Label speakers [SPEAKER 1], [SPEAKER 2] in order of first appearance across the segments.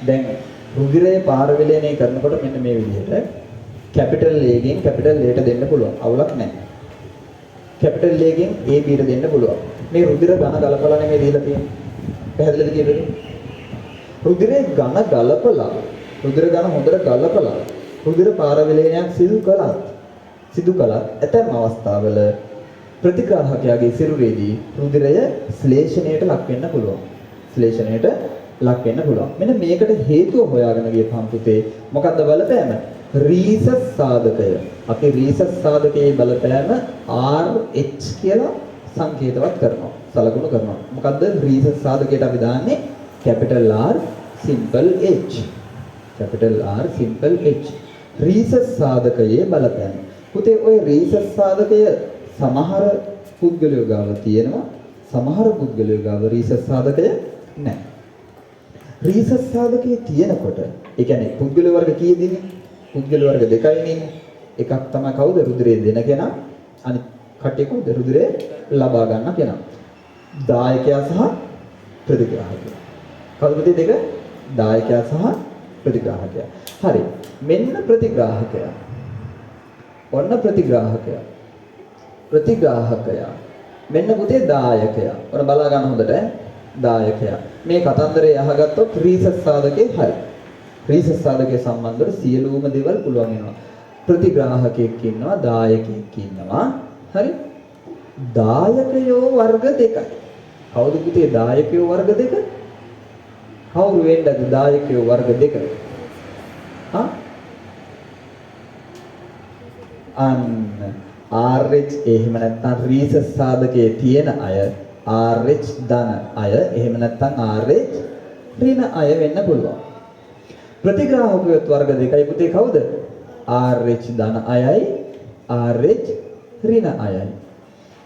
[SPEAKER 1] දැන් රුධිරය පාරවිලයනය කරනකොට මෙන්න මේ විදිහට කැපිටල් A ගෙන් කැපිටල් A ට දෙන්න පුළුවන්. අවුලක් නැහැ. කැපිටල් A ගෙන් AB ට දෙන්න පුළුවන්. මේ රුධිර ඝන ගලපලා නෙමෙයි දීලා තියෙන්නේ. පැහැදිලිද කියපේක? රුධිරේ ඝන ගලපලා, රුධිර ඝන හොඳට ගලපලා රුධිර පාරවිලයනයක් සිදු කළත් ඇතැම් අවස්ථාවල ප්‍රතිග්‍රාහකයාගේ සිරුරේදී රුධිරය ශ්ලේෂණයට ලක් වෙන්න පුළුවන්. ශ්ලේෂණයට ලක් වෙන්න පුළුවන්. මෙන්න මේකට හේතුව හොයාගෙන ගියපහම පුතේ මොකද්ද බලපෑම? රීසස් සාධකය. අපි රීසස් සාධකයේ බලපෑම RH කියලා සංකේතවත් කරනවා. සලකුණු කරනවා. මොකද්ද රීසස් සාධකයට අපි දාන්නේ? Capital R simple H. Capital R simple H. Rhesus සාධකයේ බලපෑම. පුතේ, ඔය රීසස් සාධකය සමහර පුද්ගලයෝ ගාව තියෙනවා, සමහර පුද්ගලයෝ ගාව රීසස් සාධකය නැහැ. රීසස් සාධකයේ තියෙනකොට, ඒ කියන්නේ පුද්ගල වර්ග කීයද ඉන්නේ? පුද්ගල වර්ග දෙකයි ඉන්නේ. එකක් තමයි කවුද? රුධිරය දෙන කෙනා. අනිත් කට්ටිය කවුද? රුධිරය ලබා ගන්න කෙනා. දායකයා සහ ප්‍රතිග්‍රාහකයා. කවුද පුතේ දෙක? දායකයා සහ ප්‍රතිග්‍රාහකයා. හරි. මෙන්න ප්‍රතිග්‍රාහකයා. ඔන්න ප්‍රතිග්‍රාහකයා. ප්‍රතිග්‍රාහකයා. මෙන්න පුතේ දායකයා. ඔන්න බලා ගන්න හොඳට ඈ. දායකයා. මේ කතන්දරේ අහගත්තොත් රීසස් සාධකේ හරි. රීසස් සාධකයේ සම්බන්ධව සියලුම දේවල් පුළුවන් වෙනවා. ප්‍රතිග්‍රාහකයෙක් ඉන්නවා, දායකයෙක් ඉන්නවා. හරි? දායකයෝ වර්ග දෙකයි. කවුද පුතේ දායකයෝ වර්ග දෙක? කවුරු වෙන්නද දායකයෝ වර්ග දෙක? හා? අන්න RH එහෙම නැත්නම් රීසස් සාධකයේ තියෙන අය RH ධන අය, එහෙම නැත්නම් RH ඍණ අය වෙන්න පුළුවන්. ප්‍රතිග්‍රාහකයොත් වර්ග දෙකයි පුතේ. කවුද? RH ධන අයයි RH ඍණ අයයි.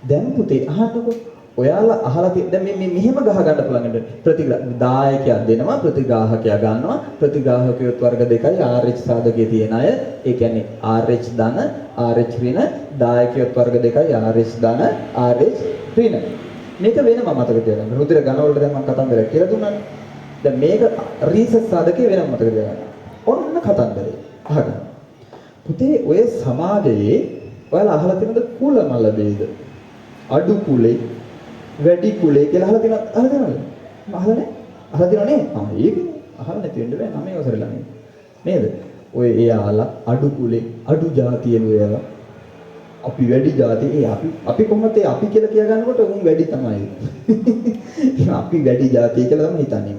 [SPEAKER 1] දැන් පුතේ අහන්නකෝ, ඔයාලා අහලා තියෙන දැන් මේ මේ මෙහෙම ගහ ගන්න පුළුවන් නේද? දායකයා දෙනවා, ප්‍රතිග්‍රාහකයා ගන්නවා. ප්‍රතිග්‍රාහකයොත් වර්ග දෙකයි, RH සාධකයේ තියෙන අය, ඒ කියන්නේ RH ධන, RH ඍණ. දායකයොත් වර්ග දෙකයි, RH ධන, RH ඍණ. මේක වෙනම මතක තියාගන්න. රුධිර ඝන වලට දැන් මම කතන්දරයක් කියලා දුන්නානේ. දැන් මේක රීසස් සාධකයේ වෙනම මතක තියාගන්න. ඔන්න කතන්දරේ අහගන්න. පුතේ, ඔය සමාජයේ ඔයාලා අහලා තියෙනවද කුල මල භේද? අඩු කුලේ වැඩි කුලේ කියලා අහලා තියෙනවද? අහලා තියෙනවද? අහලා නැහැ. අහලා තියෙනව නේ? ආ, ඒකනේ. අහලා නැති වෙන්න බෑ, නමේ වසරේ ළමයි. නේද? ඔය එයාලා අඩු කුලේ, අඩු ජාතියලු එයාලා. අපි වැඩි ජාති. ඒ අපි අපි කොහොමද ඒ අපි කියලා කියා ගන්නකොට උන් වැඩි තමයි. අපි වැඩි ජාතිය කියලා තමයි හිතන්නේ.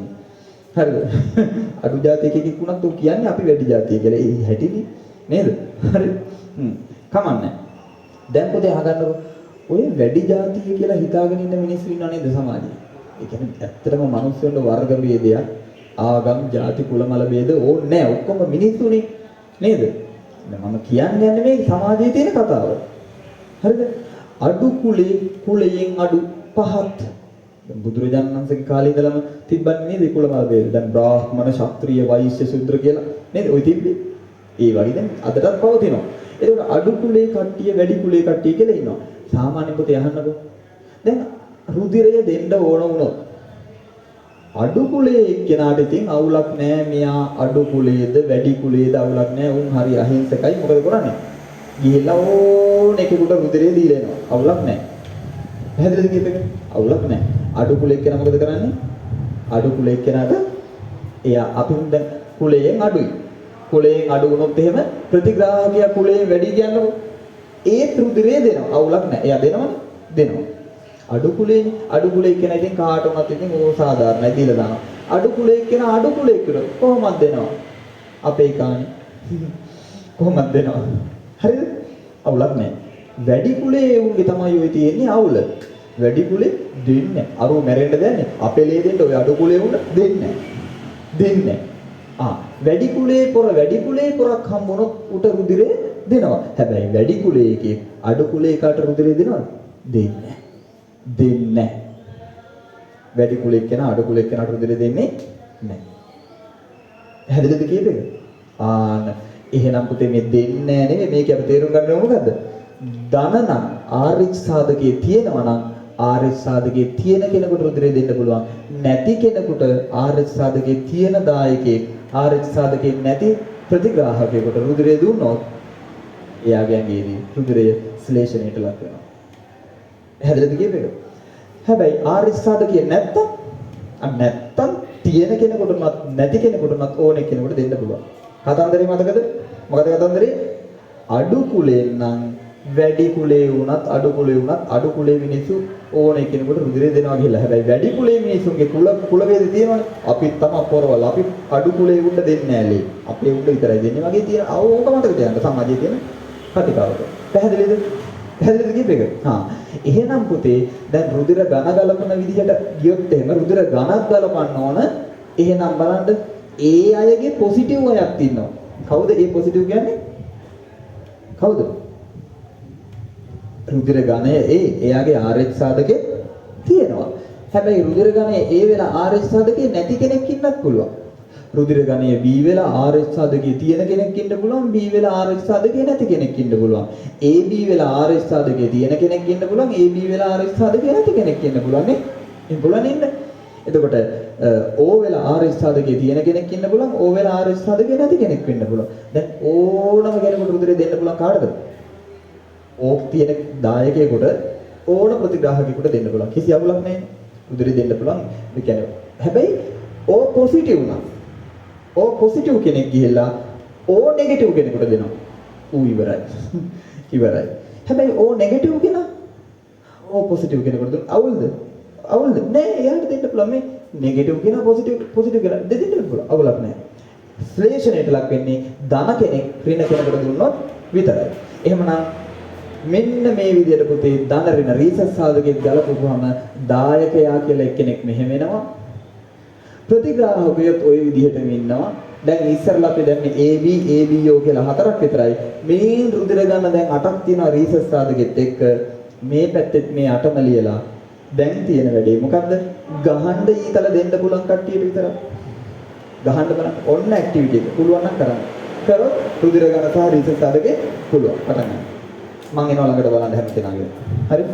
[SPEAKER 1] හරිද? අඩු ජාතියක එකෙක් වුණත් උන් කියන්නේ අපි වැඩි ජාතිය කියලා. ඒ හැටිනේ නේද? හරි. හ්ම්. කමන්නේ. දැන් පොතේ අහගන්නකො, ඔය වැඩි ජාතිය කියලා හිතාගෙන ඉන්න මිනිස්සු ඉන්නව නේද සමාජයේ? ඒ කියන්නේ ඇත්තටම මිනිස්සුන්ට වර්ග භේදයක්, ආගම්, ජාති, කුල මල භේද ඕනේ නෑ. ඔක්කොම මිනිස්සුනේ නේද? දැන් මම කියන්නේ යන්නේ මේ සමාජයේ තියෙන කතාව. හරිද? අඩු කුලේ, කුලයෙන් අඩු, පහත්. දැන් බුදුරජාණන් වහන්සේගේ කාලේ ඉඳලම තිබ්බන්නේ නේද කුල මල භේද? දැන් බ්‍රාහ්මණ, ක්ෂත්‍රීය, වෛශ්‍ය, ශුද්‍ර කියලා නේද ඔය තිබ්බේ? ඒ වගේ දැන් අදටත් පවතිනවා. ඒකෝට අඩු කුලේ කට්ටිය, වැඩි කුලේ කට්ටිය කියලා ඉන්නවා. සාමාන්‍ය පොතේ අහන්නකෝ. දැන් රුධිරය දෙන්න ඕන වුණොත් අඩු කුලයේ එක්කෙනාට ඉතින් අවුලක් නෑ. මෙයා අඩු කුලයේද වැඩි කුලයේද අවුලක් නෑ. උන් හරි අහිංසකයි. මොකද කරන්නේ? ගිහිල්ලා ඕන එකෙකුට රුධිරය දීලා එනවා. අවුලක් නෑ. පැහැදිලිද කියප එක? අවුලක් නෑ. අඩු කුලයේ එක්කෙනා මොකද කරන්නේ? අඩු කුලයේ එක්කෙනාට එයා අපි දැන් කුලයෙන් අඩුයි. කුලයෙන් අඩු වුණොත් එහෙම ප්‍රතිග්‍රාහකයා කුලයෙන් වැඩි කියන්නකෝ. ඒත් රුධිරය දෙනවා. අවුලක් නෑ. එයා දෙනවනේ. දෙනවා. අඩු කුලේනේ. අඩු කුලේ කෙනා ඉතින් කාට වුණත් ඉතින් ඕ සාධාරණයි, දීලා දානවා. අඩු කුලේ කෙනා අඩු කුලේ කෙනා කොහොමද දෙනවා? අපේ කානේ. කොහොමද දෙනවා? හරිද? අවුලක් නෑ. වැඩි කුලේ උන්ගේ තමයි ඔය තියෙන්නේ අවුල. වැඩි කුලේ දෙන්නේ. අරෝ මැරෙන්න දෙන්නේ. අපේ ලේ දෙන්න ඔය අඩු කුලේ උන්ට දෙන්නේ. දෙන්නේ. ආ, වැඩි කුලේ පොර, වැඩි කුලේ පොරක් හම්බුනොත් උට රුධිරේ දෙනවා. හැබැයි වැඩි කුලේ එකේ අඩු කුලේ එකාට රුධිරේ දෙනවද? දෙන්නේ. දෙන්නේ. වැඩි කුලේ කෙනා අඩු කුලේ කෙනාට රුධිරේ දෙන්නේ නැහැ. පැහැදිලිද කියප එක? ආන්න එහෙනම් පුතේ, මේ දෙන්නේ නැහැ නෙමෙයි, මේක අපි තේරුම් ගන්න ඕන මොකද්ද? ධන නම් RH සාධකයේ තියෙනවා නම් RH සාධකයේ තියෙන කෙනෙකුට රුධිරය දෙන්න පුළුවන්. නැති කෙනෙකුට RH සාධකයේ තියෙන දායකයෙක් RH සාධකයේ නැති ප්‍රතිග්‍රාහකයෙකුට රුධිරය දුන්නොත් එයාගේ ඇඟේදී රුධිරය ශ්ලේෂණයට ලක් වෙනවා. පැහැදිලිද කියප එක? හැබැයි RH සාධකයේ නැත්තම් අන්න නැත්තම් තියෙන කෙනෙකුටවත් නැති කෙනෙකුටවත් ඕනේ කෙනෙකුට දෙන්න පුළුවන්. කතන්දරේ මතකද? මොකද කතන්දරේ? අඩු කුලෙන් නම් වැඩි කුලේ වුණත් අඩු කුලේ වුණත් අඩු කුලේ මිනිස්සු ඕනේ කෙනෙකුට රුධිරය දෙනවා කියලා. හැබැයි වැඩි කුලේ මිනිස්සුන්ගේ කුල කුල ભેද තියෙනවනේ. අපි තමයි පොරවල්. අපි අඩු කුලේ උන්ට දෙන්නේ නෑලේ. අපේ උන්ට විතරයි දෙන්නේ වගේ තියෙන ආ ඕක මතක තියාගන්න සමාජයේ තියෙන කතිකාවක. පැහැදිලිද? පැහැදිලිද කියප එක? හා. එහෙනම් පුතේ දැන් රුධිර ඝන ගලපන විදිහට ගියොත් එහෙම රුධිර ඝනක් ගලපන්න ඕන. එහෙනම් බලන්න ඒ අයගේ පොසිටිව් අයක් ඉන්නවා. කවුද ඒ පොසිටිව් කියන්නේ? කවුද? රුධිර ඝනය ඒ එයාගේ RH සාධකේ තියෙනවා. හැබැයි රුධිර ඝනය ඒ වෙලා RH සාධකේ නැති කෙනෙක් ඉන්නත් පුළුවන්. රුධිර ඝනය B වෙලා RH සාධකේ තියෙන කෙනෙක් ඉන්න පුළුවන්, B වෙලා RH සාධකේ නැති කෙනෙක් ඉන්න පුළුවන්. AB වෙලා RH සාධකේ තියෙන කෙනෙක් ඉන්න පුළුවන්, AB වෙලා RH සාධකේ නැති කෙනෙක් ඉන්න පුළුවන් නේ. එහෙනම් පුළුවන් ඉන්න. එතකොට O වෙලා RH සාධකේ තියෙන කෙනෙක් ඉන්න පුළුවන්, O වෙලා RH සාධකේ නැති කෙනෙක් වෙන්න පුළුවන්. දැන් ඕනම කෙනෙකුට රුධිරය දෙන්න පුළුවන් කාටද? O තියෙන දායකයෙකුට ඕන ප්‍රතිග්‍රාහකයෙකුට දෙන්න පුළුවන්. කිසි අවුලක් නැහැ. රුධිරය දෙන්න පුළුවන්. ඒ කියන්නේ හැබැයි O positive නම් O positive කෙනෙක් ගිහිල්ලා O negative කෙනෙකුට දෙනවා. ඌ ඉවරයි. ඉවරයි. හැබැයි O negative කෙනා O positive කෙනෙකුට දුන්න අවුල්ද? අවුල්ද? නෑ, එයාට දෙන්න පුළුවන්. මේ නෙගටිව් කෙනා පොසිටිව් පොසිටිව් කෙනා දෙන්න පුළුවන්. අවුලක් නෑ. ශ්ලේෂණයට ලක් වෙන්නේ ධන කෙනෙක් ඍණ කෙනෙකුට දුන්නොත් විතරයි. එහෙමනම් මෙන්න මේ විදිහට පුතේ ධන ඍණ රීසස් සාධකයේ ගලපුවාම දායකයා කියලා එක්කෙනෙක් මෙහෙම එනවා. ප්‍රතිග්‍රාහකයොත් ඔය විදිහටම ඉන්නවා. දැන් ඉස්සරලා අපි දැම්මේ AB ABO කියලා හතරක් විතරයි. මේ රුධිර ගන්න දැන් අටක් තියෙනවා රීසස් සාධකෙත් එක්ක. මේ පැත්තෙත් මේ අටම ලියලා දැන් තියෙන වැඩේ මොකද්ද? ගහන්න ඊතල දෙන්න පුළුවන් කට්ටියට විතරක්. ගහන්න බලන්න. ඔන්න ඇක්ටිවිටි එක. පුළුවන් නම් කරන්න. කරොත් රුධිර ගන්න සහ රීසස් සාධකේ පුළුවන්. පටන් ගන්න. මං එනවා ළඟට බලන්න හැම කෙනාගේම. හරි?